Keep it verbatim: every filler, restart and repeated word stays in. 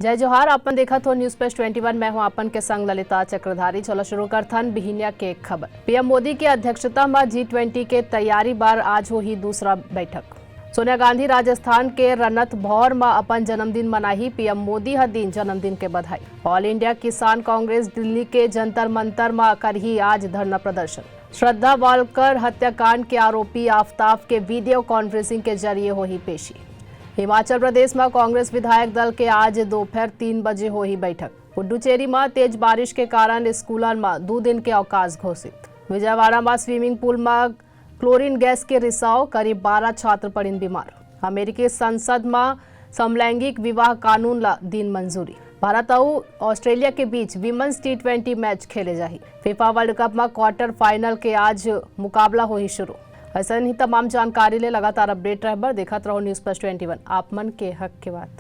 जय जोहार, अपन देखत हो News Flash twenty one, मैं हूं अपन के संग ललिता चक्रधारी। चलो शुरू करथन बिहिनिया के खबर। पीएम मोदी के अध्यक्षता म G twenty के तैयारी बर आज होही दूसरा बैठक। सोनिया गांधी राजस्थान के रनत भौर म अपन जन्मदिन मनाही, पीएम मोदी ह दीन जन्मदिन के बधाई। ऑल इंडिया किसान कांग्रेस दिल्ली के जंतर मंतर म करही आज धरना प्रदर्शन। श्रद्धा वालकर हत्याकांड के आरोपी आफताब के वीडियो कॉन्फ्रेंसिंग के जरिए होही पेशी। हिमाचल प्रदेश म कांग्रेस विधायक दल के आज दोपहर तीन बजे होही बैठक। पुडुचेरी म तेज बारिश के कारण स्कूलन म दू दिन के अवकाश घोषित। विजयवाड़ा म स्विमिंग पूल म क्लोरीन गैस के रिसाव, करीब बारह छात्र पड़िन बीमार। अमेरिकी संसद म समलैंगिक विवाह कानून ला दीन मंजूरी। भारत अउ ऑस्ट्रेलिया के बीच विमेंस T twenty मैच खेले जाही। फीफा वर्ल्ड कप म क्वार्टर फाइनल के आज मुकाबला होही शुरू। अइसन ही तमाम जानकारी ले लगातार अपडेट रहे बर देखत रहो News Flash twenty one, आप मन के हक के बात।